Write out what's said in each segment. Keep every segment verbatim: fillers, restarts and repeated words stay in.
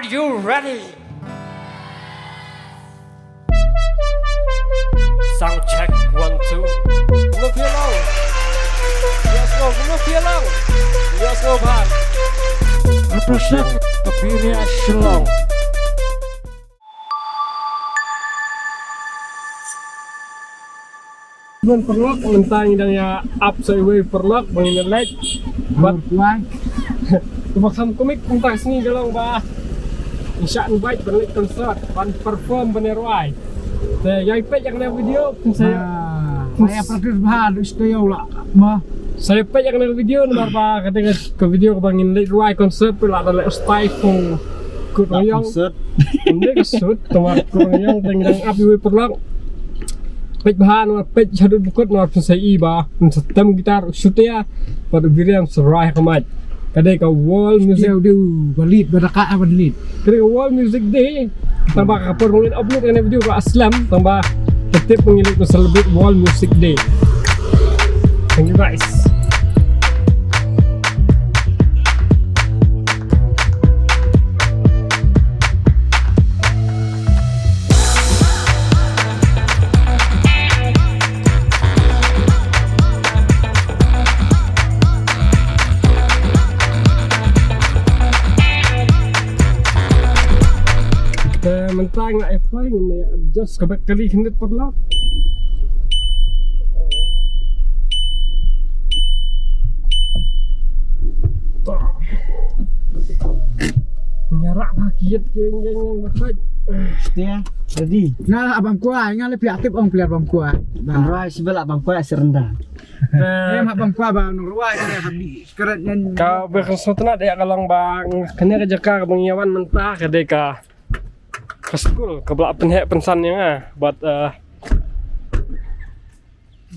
You ready? Sound check, one, two. Kumno phi long? Yes, no, kumno phi long? Yes, no, bhai. Represent the Phoenix Shillong. Bun paralok, mynta ngi dang ïa ap sa iwei paralok ba ngin leit. Bad paralok, to ba kham kumne mynta ka sngi ka long ba ngin sa invite ban leit concert, ban perform, ban rwai. Te ïa peit ïa kane ka video, phin sa ïa, ah, phin ïa practice bha, du studio la. Ma sa ïa peit ïa kane ka video namar ba kane ka video kaba ngin leit rwai concert, phi lah ban leit style kum Kut Rong Ïong. Concert. Ym dei ka shoot, tang ba Kut Rong Ïong te ngi dang ap iwei paralok. Peit bha namar peit shaduh ba kut namar phin sa ïohi ba phin sa tem guitar u Shutia bad u Biren sa rwai ha ka mic. Ka dei ka world music. Ïa, u dei u ba lead, ba da ka ah ba lead. Ka dei ka world music day. Tang ba ka por ba ngin upload kane video ka slem, tang ba ka tip ba ngin leit ban celebrate world music day. Thank you guys. Te mynta nga ai play, nga adjust ka bad kali khyndiat paralok. Nga rah ba kiet ke ngeng ngeng ba khait. Te ready. Nga la bam kwai, nga la pia tip ong player bam kwai. Bam rwai sibel la bam kwai surrender. Em ha bam kwai ba nong rwai ka ha bi. Kret ngan ka ba ka sotna de ka long ba kane ka jaka ka bang ïa wan mynta ka dei ka ka skul kaba la pynheh pynsan ïa nga bad, eh,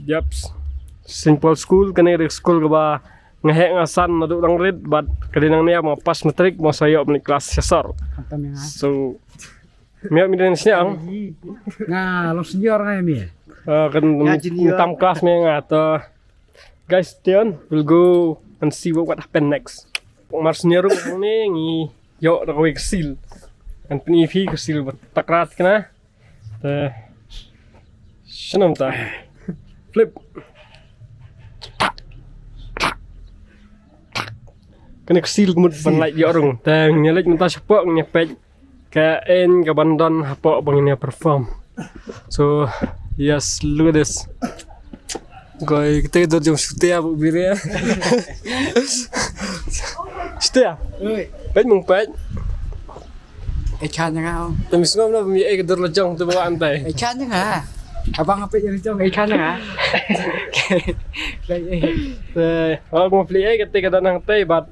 yep, Saint Paul School, kane ka dei ka skul kaba nga heh nga san naduh dang rit bad ka dei nangne ba nga pass matric ba nga sa ïoh mynta klas sha sor. Khamtam ïa nga. So, me ïoh mynta sniang. Nga long senior nga ïa me. Eh, kan nga junior. Tam klas me nga to. Guys, stay on. We'll go and see what, what happened next. Mar sniang ruh ne ngi ïoh da kawei ka seal. Kan pyni phi ka seal ba takrat kane. Te shnong ta. Flip. Kane ka seal ka mut ban lait ïoh rung. Te ngi leit mynta shapoh ngi peit ka en ka ban don hapoh ba ngin ïa perform. So, yes, look at this. Koi, kita ka dur jong Shutia ba u Biren. Shutia. Oi. Peit mung peit. Ei chan nga. Te mi sngom na mi ei ka dur la jong te ba wan tai. Ei chan nga. Abang apa yang jong ei chan nga. Te, oh, mo pli ei ka te ka don hangtai bad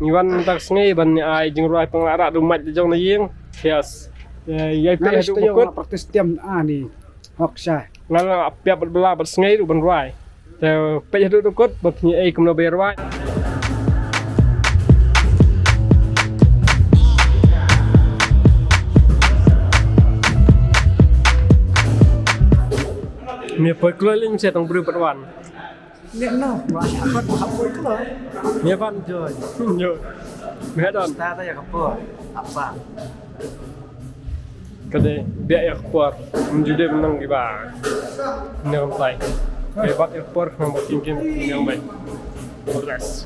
ngi wan mynta ka sngi ban ai jingrwai pang la rah du mait jong na ïing. Yes. Ïa peit haduh ba kut. Practice tiam ani. Hok sa. Nga la piap bad bla bad sngi du ban rwai. Te peit haduh ba kut bad ngi ei kumno ba rwai. Me poi kloi lin se tang briew pat wan. Nè no, wa hap hap poi kloi. Nè ban. Joi. Nyo. Me don. Sta ta ïa ka por. Apa? Ka dei biak ïa ka por. Mynjur dei mynang kiba. Nang bai. Ka bat ïa ka por nang ba king king nang bai. Bless.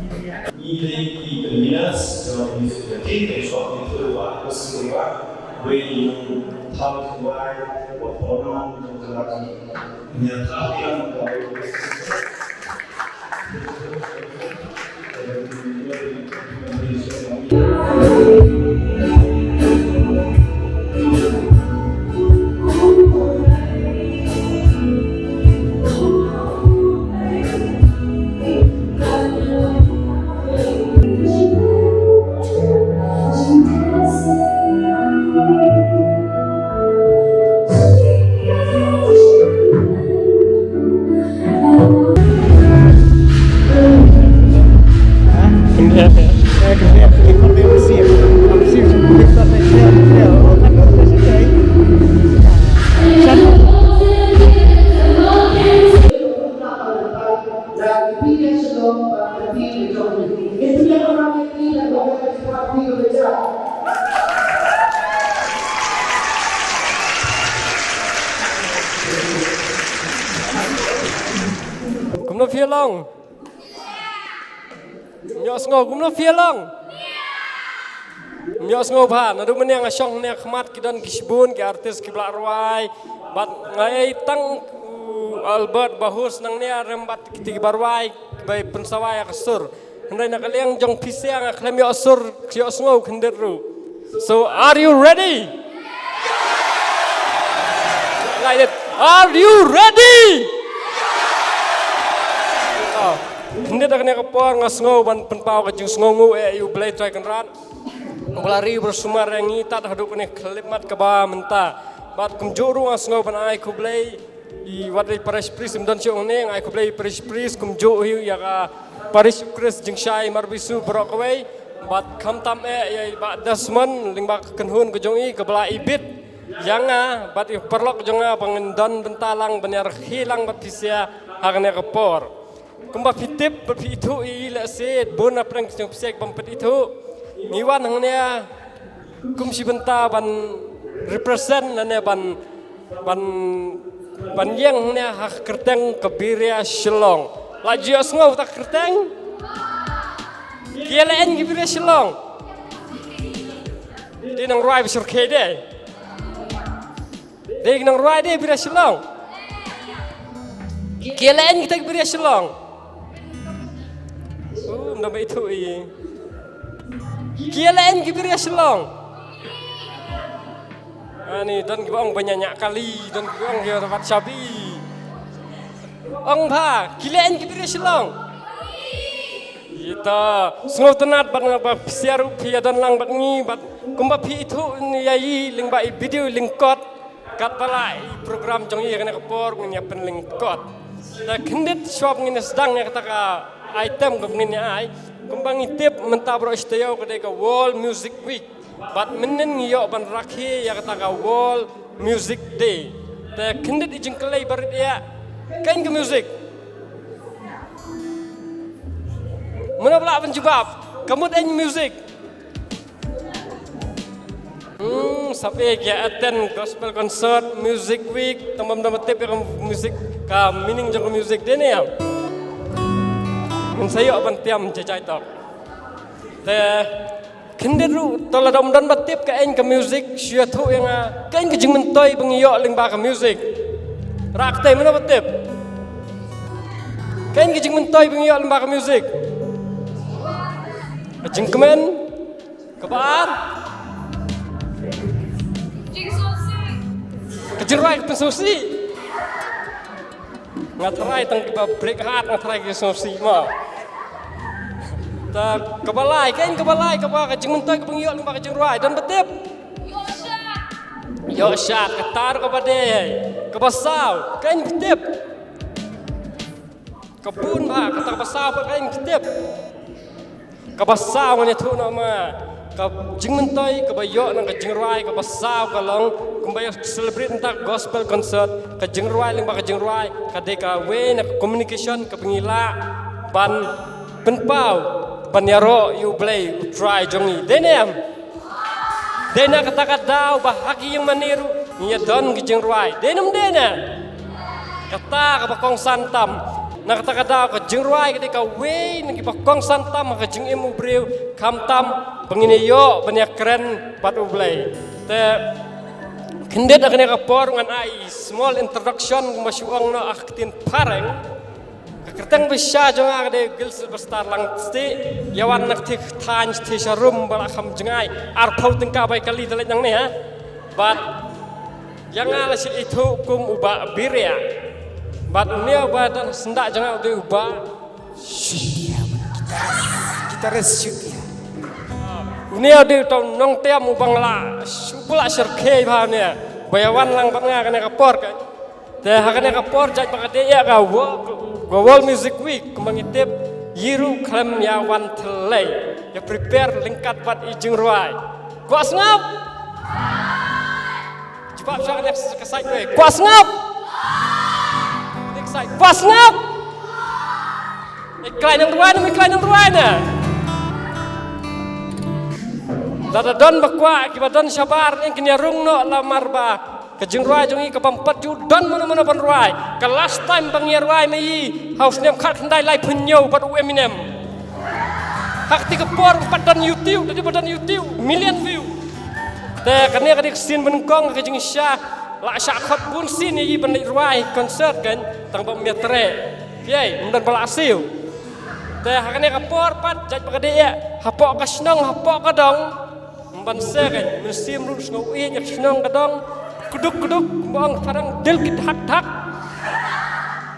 Kumno phi long? Ym ïohsngew, kumno phi long? Ym ïohsngew bha, naduh mynne nga shong hangne ha khmat ki don ki shibun ki artist kiba la rwai. Bad nga ai tang u Albert Bahus nangne, rem bad kiti kiba rwai, kiba pynsawai ïa ka sur. Hynrei na ka liang jong phi sha nga khlem ïoh sur, ïohsngew khyndiat ruh. So, are you ready? Like that. Are you ready? Oh. Khyndiat ha kane ka por nga sngew ban pynpaw ka jingsngewnguh ïa U Blei Trai Kynrad. Ba la ri ba la sumar ïa ngi tad haduh kane ka khyllipmat kaba mynta. Bad kumjuh ruh nga sngew ban ai khublei ïa wat ïa parish priest im don shuh hangne, nga ai khublei ïa parish priest kumjuh hi ïa ka parish Eucharist jingshai marbisu baroh kawei. Bad khamtam eh ïa i Bah Desmond lyngba ka kynhun ka jong i kaba la ibit ïa nga bad ïa u paralok jong nga ba ngin don bynta lang ban ïa rakhe lang bad phi sha ha kane ka por. Kumba phi tip bad phi ithuh ïa i lehse bun na pdeng ka jong phi sha bym pat ithuh. Ngi wan hangne kum shi bynta ban represent lane ban ban ban ïeng hangne ha ka kyrteng ka Biria Shillong. La ju ïohsngew ta ka kyrteng? Ki ïa leh eiñ ki Biria Shillong? Dei nang rwai ba shyrkhei dei. Dei nang rwai dei Biria Shillong. Ki ïa leh eiñ kita ki Biria Shillong? Um, da ba ithuh i. Ki ïa leh eiñ ki Biria Shillong? Ani don kiba ong ba ñiah ñiah kali, don kiba ong ïa wat shabi. Ong bha, ki leh eiñ ki Biria Shillong? Ita, sngewtynnat bad nga ba phi sha ruh phi ïa don lang bad ngi bad kumba phi ithuh ïa i lyngba i video lyngkot. Katba la i program jong i ha kane ka por ngin ïa pynlyngkot. Te khyndiat shuwa ba ngin ïa sdang ïa kata ka item kaba ngin ïa ai. Kumba ngi tip mynta baroh shi taïew ka dei ka World Music Week. Bad mynnin ngi ïoh ban rakhe ïa kata ka World Music Day. Te khyndiat i jingkylli ba rit ïa. Keiñ ka music. Mano ba lah ban jubab? Ka mut eiñ music. Hmm, sap eh ki ïa attend gospel concert, music week, tang bym da tip ïa ka music, ka meaning jong ka music dei ne em? Ngin sa ïoh ban tiam jai jai tok. Te khyndiat ruh to lada ym don ba tip ka eiñ ka music, shu ïathuh ïa nga ka eiñ ka jingmyntoi ba ngi ïoh lyngba ka music. Rah kti mano ba tip? Ka eiñ ka jingmyntoi ba ngi ïoh lyngba ka music. Ka jingkmen. Kaba ar. Ka jingrwai ka pynsngewsih. Nga tharai tang kiba break heart nga tharai ki sngewsih mo. Ta kaba lai, ka eiñ kaba lai, kaba ka jingmyntoi kaba ngi ïoh lyngba ka jingrwai, don ba tip? Ïoh shad, kata ruh kaba dei, kaba saw, ka eiñ ba tip? Ka bun bha, kata kaba saw pat ka eiñ ba tip? Kaba saw ngan ïathuh noh ma. Ka jingmyntoi kaba ïoh na ka jingrwai kaba saw ka long kumba ïa celebrate mynta gospel concert, ka jingrwai lyngba ka jingrwai ka dei kawei na ka communication kaba ngi lah ban pynpaw ban ïaroh ïa U Blei U Trai jong ngi. Dei ne em? Dei na kata ka daw ba ha ki ïingmane ruh ngi ïa don ki jingrwai. Dei ne ym dei ne? Kata kaba kongsan tam. Na kata ka daw ka jingrwai ka dei kawei na kiba kongsan tam ha ka jingim u briew, khamtam ba ngin ïa ïoh ban ïa kren bad U Blei. Te khyndiat ha kane ka por ngan ai small introduction kumba shu ong noh ha ka ktien phareng. Ka kyrteng ba shisha jong nga ka dei Gil Silverstar Langstieh, ïa wan na ka thik thaiñ thik sharum ba la kham jngai, arphew tyngka bai kali da leit nangne ha. Bad ïa nga la shu ithuh kum u Bah Biria. Bad une u ba don syndah jong nga u dei u Bah Shutia, gitarist, gitarist Shutia. Une u dei uta u nongtem uba nga la shu pula shyrkhei bha une. Ba ïa wan lang bad nga kane ka por ka. Te ha kane ka por jait ba ka dei ïa ka Wo-, ka World Music Week kumba ngi tip, ïa ruh khlem ïa wan thlei. Ïa prepare lyngkat bad i jingrwai. Kwah sngap? Jubab sha kane ka side wei. Kwah sngap? Kane ka side. Kwah sngap? I kloi nang rwai ne, i kloi nang rwai ne. Lada don ba kwah, kiba don shabar, kin ïa rung noh lamar ba Ka jingrwai jong ngi ka bym pat ju don mano mano ban rwai. Ka last time ba ngi rwai ma ngi ha u snem khatkhyndai laiphew hynñiew bad u Eminem. Ha kata ka por ym pat don YouTube, da dei ba don YouTube, million view. Te kane ka dei ka sien ba nyngkong ka jingshisha la shah khot bun sien ïa ngi ban leit rwai concert kan, tang ba ym ïatrei. Phi ai, ym don ba la siew. Te ha kane ka por pat jait ba ka dei ïa hapoh ka shnong hapoh ka dong. Ym ban se ka mynsiem ruh sngew ïeit ïa ka shnong ka dong. Kduk kduk ba ong tharang dil kit hak hak.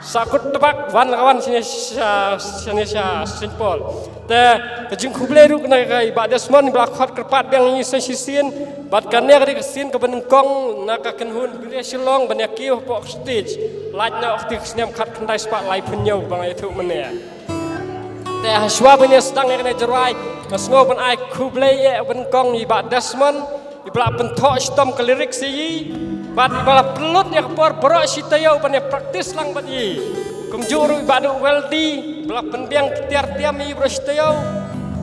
Sa kut tebak wan ka wan sini sha sini sha Saint Paul. Te ka jingkhublei ruh na ka i Bah Desmond ba la khot kyrpad biang ïa ngi sa shisien. Bad kane ka dei ka sien kaba nyngkong na ka kynhun Biria Shillong ban ïa kiew hapoh ka stage. Lait na ka snem khatkhyndai spah laiphew hynñiew ba nga ïathuh mynne. Te ha shuwa ban ïa sdang ïa kane ka jingrwai nga sngew ban ai khublei ïa ba nyngkong i Bah Desmond, i ba la pynthoh shitom ka lyrics ïa ngi. Bad i ba la pynlut ïa ka por baroh shi taïew ban ïa practice lang bad ngi. Kumjuh ruh i Bah Duh Weldy, ba la pynbiang ki tiar tiam ïa ngi baroh shi taïew.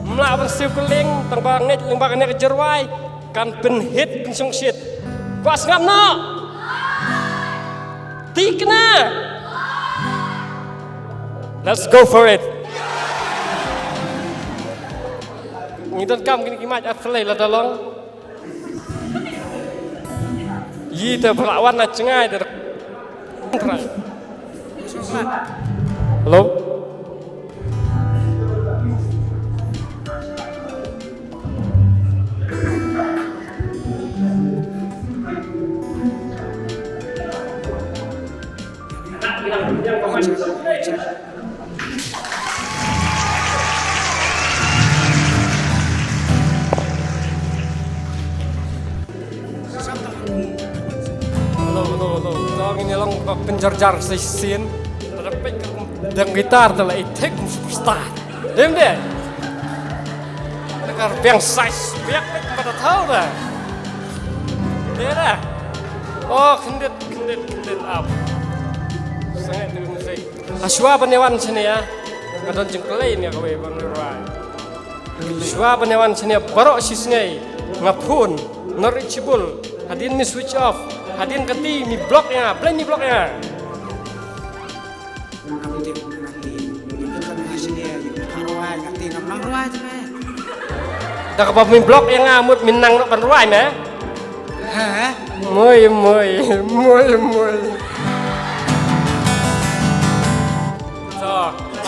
Ym lah ban siew kylleng, tang ba ngeit lyngba kane ka jingrwai kan pynhit pynshongshit. Kwah sngap noh? Thikna. Let's go for it. Ngi donkam kine ki mic ar tylli lada long. Ïa te ba la wan na jngai te. Hello. Hello, hello, hello. To ngin ïa long ba pynjarjar sa shisien. Lada peit ka dang guitar te la i thik kum superstar. Dei ym dei? Lada ka biang size biang peit ba ta thaw da. Dei da. Oh, khyndiat, khyndiat, khyndiat ap. Sangeh dei kum sei. Ha shuwa ban ïa wan shane ïa nga don jingkylli ne kawei ban rwai. Shuwa ban ïa wan shane baroh shi sngi nga phone, not reachable. Hadien mi switch off, hadien kati mi block ïa nga, blei mi block ïa nga. Da kaba mi block ïa nga mut mi nang noh ban rwai me. Ha? Moi, moi, moi, moi. To,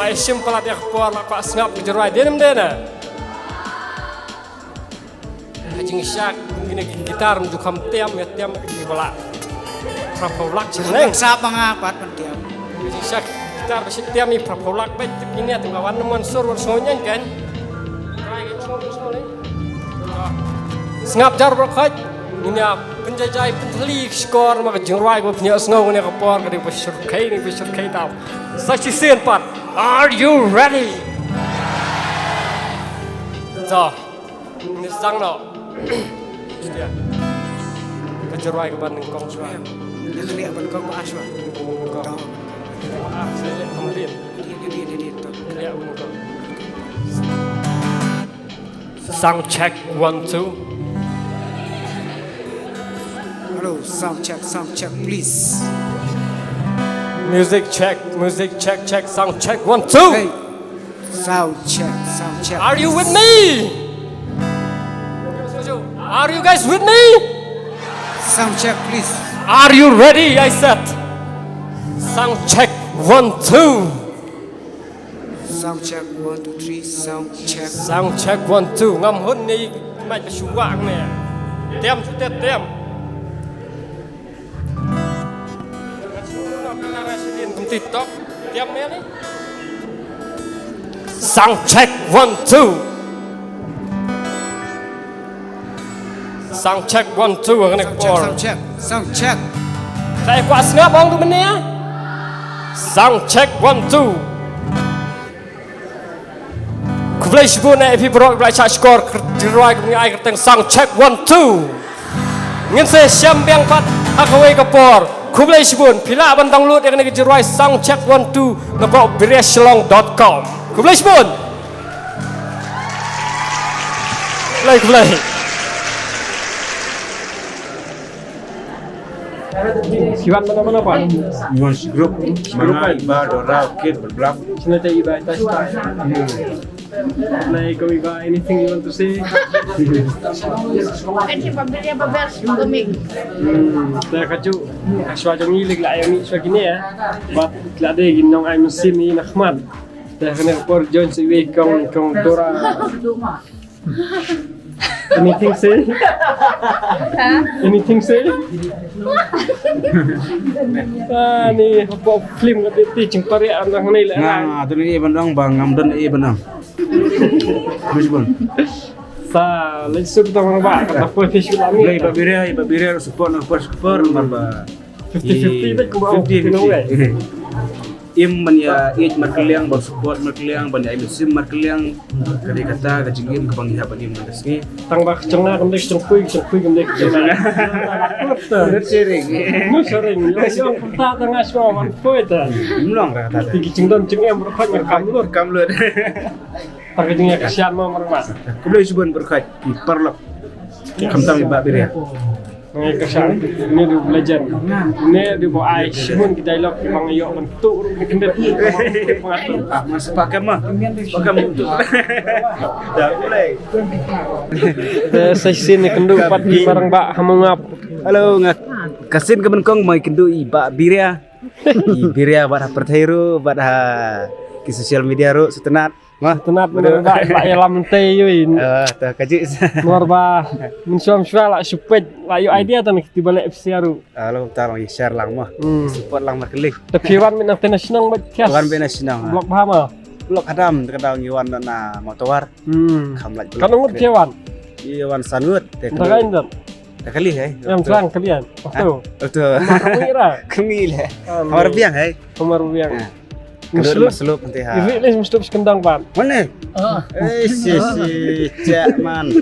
ai shim palat ïa ka por la kwah sngap ka jingrwai dien ym dei na. Ha jingshisha kine ki guitar ym ju kham tiam ïa tiam ki ba la. Phra phew lak shi neng. Sa ba nga pat ban tiam. Ha jingshisha guitar ba shi tiam i phra phew lak bad kine te ba wan mon sur wan sngewnyang kan. Sngap jar bro khaj. Ngin ïa pynjai jai pyntylli shkor ma ka jingrwai ba pynïoh sngew ngin ïa ka por ka dei ba shyrkhei ne ba shyrkhei tam. Sa shisien pat. Are you ready? To. Ngin sdang noh. Ka jingrwai kaba nyngkong shuwa. Ïa ka liah ban kong ba shuwa. Kong. Ba shuwa, complete. Liah ban kong. Sound check, one, two. Hello, sound check, sound check, please. Music check, music check, check, sound check, one, two. Hey, sound check, sound check. Are you with me? Are you guys with me? Sound check, please. Are you ready? I said. Sound check, one, two. Sound check, one, two, three, sound check. Sound check, one, two. Ngam hun ni mai ka shuwa ne. Tiam tu te tiam. Kum TikTok. Tiam ne ni. Sound check, one, two. Sound check, one, two, kane ka por. Sound check, sound check. Sa kwah sngap ong tu mynne. Sound check, one, two. Khublei shibun eh phi baroh ba la shah shkor ka jingrwai kaba ngi ai kyrteng sound check, one, two. Ngin sa shem biang pat ha kawei ka por. Khublei shibun, phi lah ban download ïa kane ka jingrwai sound check, one, two na ka biria shillong dot com. Khublei shibun. Khublei, khublei. Siwan mana mana pa? Iwan group, mana iba dora kit berblak. Sini te iba ita ita. Like iba, anything you want to say? Kan si pamilya babel gomik. Hmm, ta kaju. Aswa jong ilik la ayami swa kini ya. Bat la de ginong ay musim ni nakmat. Ta kena por join si wi kong kong dora. Anything say? Anything say? Ah, ni hapo film ka ti ching pare ang dang ni la. Nga, nga don i ban ong ba ngam don i ban ong. Which one? Sa, let's shoot tong ba. Ka poi fish la ni. Iba Biria, iba Biria support na support mar ba. Fifty fifty dek ba. Fifty fifty. Im ban ïa ïeit markylliang, ban support markylliang, ban ïa im sim markylliang. Ka dei kata ka jingim kaba ngi hap ban im na ka sngi. Tang ba ka jong nga kam dei ka jong pui, ka jong pui kam dei ka jong nga. Not sharing. No sharing. Yo, yo, kumta tang nga shuwa wan pui ta. Im long ra kata. Ti ki jingdon jingem ruh khot nga kam lut. Kam lut. Tang ka jingïa ka sian mo mar ma. Khublei shibun bad khot ki paralok. Khamtam i Bah Biria. Ngai ka sha, ni du legend. Ni du bo ai shibun ki dialogue ki bang ïoh ban tu ruh ni kendit. Ah, mas pakai mah. Pakai mah tu. Dah mulai. Te sa shisien ïa kynduh pat ki marang ba ha Mawngap. Hello, nga ka sien ka ban kong mai kynduh i Bah Biria. I Biria bad ha pyrthei ruh bad ha ki social media ruh sngewtynnat. Wah, tynat ba ba ïalam te yui. Ah, ta kaji. Mar ba mynshuwa mynshuwa la shu peit la ïoh idea tang kiti ba leh F C R ruh. Ah, lo ta long share lang mo. Hmm. Support lang markylliang. Te phi wan mynta na shnong ba khia. Wan mynta na shnong. Blok ba ma. Blok hadam te ka daw ngi wan na Mawtawar. Hmm. Kham lait. Kan ngut phi wan. Ïa wan san ngut te. Ka daw. Ta kali hai. Em trang kali an. Waktu. Kami ra. Kami le. Kamar biang hai. Kamar biang. Maslub. Maslub nanti ha. Iri le maslub sekendang ban. Mana? Eh, si si cak man.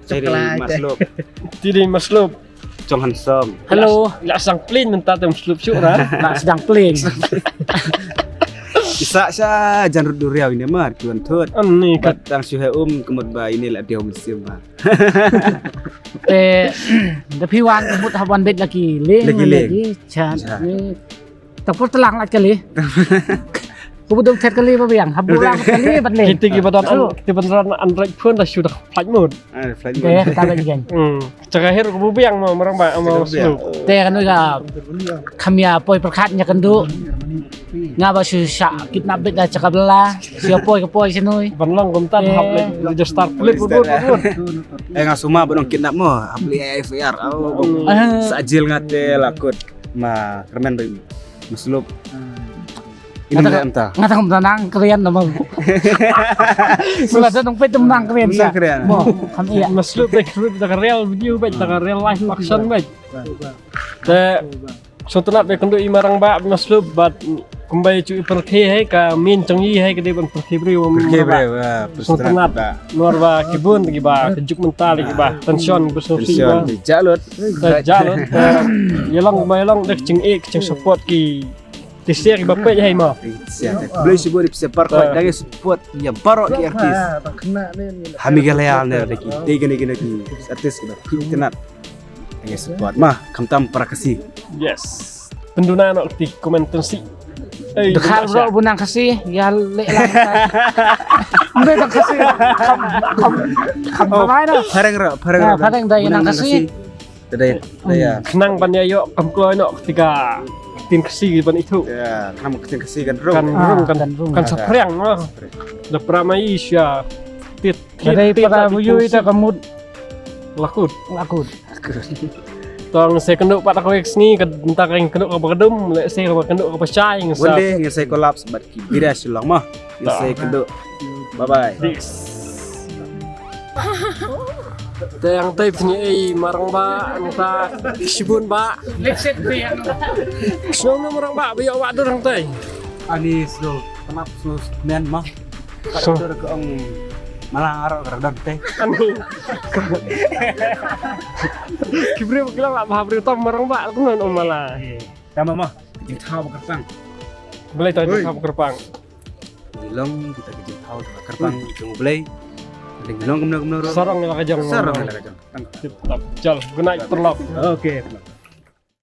Tiri maslub. Tiri maslub. Chong handsome. Hello. La sang plane mynta te maslub syuk ra. La sedang plane. Isa sha jan rut duriau ini mar kiwan thut. Ani kat tang shu he um kemut ba ini la dia um sim ba. Te da phi wan mut ha wan bet lagi le lagi le. Chat ni. Tak por telang lagi kali. Ku budum chat kali ba biang. Habu lang kali bat le. Kita ki badan kita badan Android phone dah sudah flight mode. Ah, flight mode. Te kata lagi kan. Hmm. Cakap akhir ku biang mau merang ba mau slow. Te kan ga kami apa perkat nya kendu. Nga ba shu sha kidnap bet da cakap bela. Shu poi ke poi sinu. Ban long kumtan hap le register plate bud bud bud. Eh nga suma ba nong kidnap mo hap le A I F I R. Oh. Sa jil nga te lakut ma kermen ba maslub. Ini ngata ngata ngata nang keren nama. Sula da nong pet nang keren sa. Mo kam iya. Maslub ba keren da real video ba da real life action ba. Te Sngewtynnat ba kynduh i marang ba maslub bad kumba i chu i pyrkhi hai ka min chong i hai ka dei ban pyrkhi briew. Pyrkhi briew. Sngewtynnat. Nor ba ki bun ki ba ka juk mental ki ba tension ba sngewtynnat. Jalut. Jalut. Ya long ba ya long dek ching ek ching support ki ti sia ki ba peit hai ma. Blei sibut di pisa parkot dang support ya barok ki artis. Ha Meghalaya ne dek ki dei kene kene ki artis ki ba ki tenat. Ngi support ma khamtam para Khasi. Yes. Pynduna noh ti comment tynsi. Dekhar bro bunang Khasi ya le lang. Mbe tang Khasi. Kham kham kham lai no. Phareng ro phareng ro. Phareng dai nang Khasi. Dai dai ya. Khnang ban ïa ïoh kam kloi noh ti ka ktien Khasi ban ithuh. Ya khnang ktien Khasi kan rung. Kan rung kan kan saphriang noh. Da para mai sha tit. Dai para buyu ita kamut. Lakut. Lakut. Tong se kynduh pat ka wek sngi ka mynta ka kynduh ka ba kdum le se ka ba kynduh ka ba shai ngin sa. Wende ngin se collapse bad ki bida shilong ma. Ngin se kynduh. Bye bye. Peace. Te ang tai pni ei marang ba ang ta shibun ba. Let's set the ano. Sno no marang ba ba yo wa dur ang tai. Ani sno tanap sno men ma. Ka doktor ka ong malang aro ka radon te. Anu. Ki briew ba kila ba ha briew tam marang ba ka non ong malang. Tama ma, ka jingthaw ba kyrpang. Balei tang jingthaw ba kyrpang. Long kita ka jingthaw ba kyrpang jong Blei. Ding long kumno kumno ro. Sarong la ka jong. Sarong la ka jong. Tip top. Jal, good night paralok. Okay.